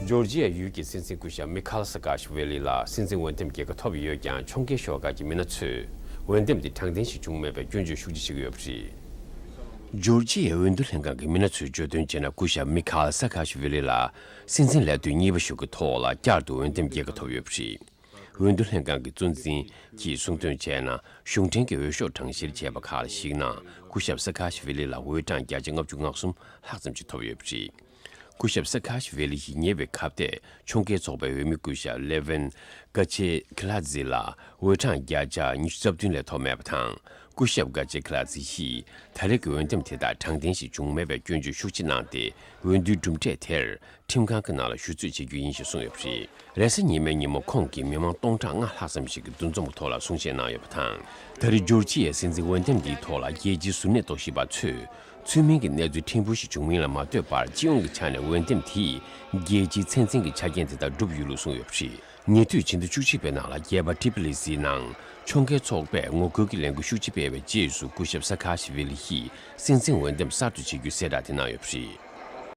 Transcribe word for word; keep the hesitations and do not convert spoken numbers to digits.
ཇོར་ཇི་ཡ་ཡུལ་གྱི་སྲིད་འཛིན་སྐུ་ཞབས་མི་ཁ་ཨེལ་ས་ཀ་ཤི་ཝེ་ལི་ལ་སྲིད་འཛིན་འོས་འདེམས་རྒྱལ་ཁ་ཐོབ་ཡོད་ཀྱང་། ཕྱོགས་འགལ་ཤོག་ཁག་གི་མི་སྣ་ཚོས་འོས་འདེམས་དེ་དྲང་བདེན་ཞིག་བྱུང་མེད་པའི་སྐྱོན་བརྗོད་ཤུགས་ཆེ་བྱེད་ཀྱི་ཡོད་པ་རེད། ཇོར་ཇི་ཡའི་འོས་བསྡུ་ལྷན་ཁང་གི་མི་སྣ་ཚོས་བརྗོད་དོན་བྱས་ན། སྐུ་ཞབས་མི་ཁ་ཨེལ་ས་ཀ་ཤི་ཝེ་ལི་ལ་སྲིད་འཛིན་ལས་དོན་གཉིས་པ་ཞིག་གི་ཐོག་ལ་བསྐྱར་དུ་འོས་འདེམས་རྒྱལ་ཁ་ཐོབ་ཡོད་པ་རེད། འོས་བསྡུ་ལྷན་ཁང་གི་གཙོ་འཛིན་གྱིས་གསུངས་དོན་བྱས་ན། གཞུང་འབྲེལ་གྱི་འོས་ཤོག་གྲངས་བཤེར་བྱས་པ་ཁག་ལ་གཞིགས་ན། སྐུ་ཞབས་ས་ཀ་ཤི་ཝེ་ལི་ལ་འོས་གྲངས་བརྒྱ་ཆ་ལྔ་བཅུ་ང་གསུམ་ལྷག་ཙམ་ཞིག་ཐོབ་ཡོད་པ་རེད། སྐུ་ཞབས་ས་ཀ་ཤི་ཝེ་ལི་ཡིས་ཉེ་བའི་ཁ་གཏད་ཕྱོགས་འགལ་ཚོགས་པའི་འོས་མི་སྐུ་ཞབས་ལེ་ཝན་ག་ཆེ་ཁི་ལ་ཛི་ལ་འོས་གྲངས་བརྒྱ་ཆ་ཉི་ཤུ་རྩ་བདུན་ལས་ཐོབ་མེད་པ་དང་། སྐུ་ཞབས་ག་ཆེ་ཁི་ལ་ཛི་ཡིས་ད་རེས་ཀྱི་འོས་འདེམས་དེ་དག་དྲང་བདེན་ཞིག་བྱུང་མེད་པའི་སྐྱོན་བརྗོད་ཤུགས་ཆེ་གནང་སྟེ། འོས་བསྡུའི་གྲུབ་འབྲས་དེར་ཁྲིམས་ཁང་གི་ནང་ལ་ཞུ་རྩོད་བྱེད་རྒྱུ་ཡིན་ཞེས་གསུངས་ཡོད་པ་རེད། རེས་གཟའ་ཉི་མའི་ཉིན་མོ་ཁོང་གིས་མི་མང་སྟོང་ཕྲག་ལྔ་ལྷག་ཙམ་ཞིག་གི་འདུ་འཛོམས་ཀྱི་ཐོག་ལ་གསུང་བཤད་གནང་ཡོད་པ་དང་། ད་རེས་ཇོར་ཇི་ཡའི་སྲིད་འཛིན་འོས་འདེམས་འདིའི་ཐོག་ལ་རྒྱལ་སྤྱིའི་གཟུར་གནས་རྟོག་ཞིབ་པ་ཚོས། ཚུལ་མིན་གྱི་གནས་ཚུལ་ཕྲན་བུ་ཞིག་བྱུང་མིན་ལ་མ་ལྟོས་པར། སྤྱི་ཡོངས་ཀྱི་ཆ་ནས་འོས་འདེམས་དེས་རྒྱལ་སྤྱིའི་ཚན་རྩལ་གྱི་ཆ་རྐྱེན་དེ་དག་བསྒྲུབས་ཡོད་ལུགས་གསུངས་ཡོད་པ་རེད། ཉེ་དུས་ཕྱི་ཟླ་བཅུ་གཅིག་པའི་ནང་ལ། རྒྱལ་ས་ཏྲི་པི་ལི་སིའི་ནང་ཕྱོགས་འགལ་ཚོགས་པས་ངོ་རྒོལ་གྱི་ལས་འགུལ་ཤུགས་ཆེ་སྤེལ་བའི་རྗེས་སུ། སྐུ་ཞབས་ས་ཀ་ཤི་ཝི་ལི་ཡིས་སྲིད་འཛིན་འོས་འདེམས་གསར་དུ་བྱེད་རྒྱུའི་གསལ་བསྒྲགས་དེ་གནང་ཡོད་པ་རེད།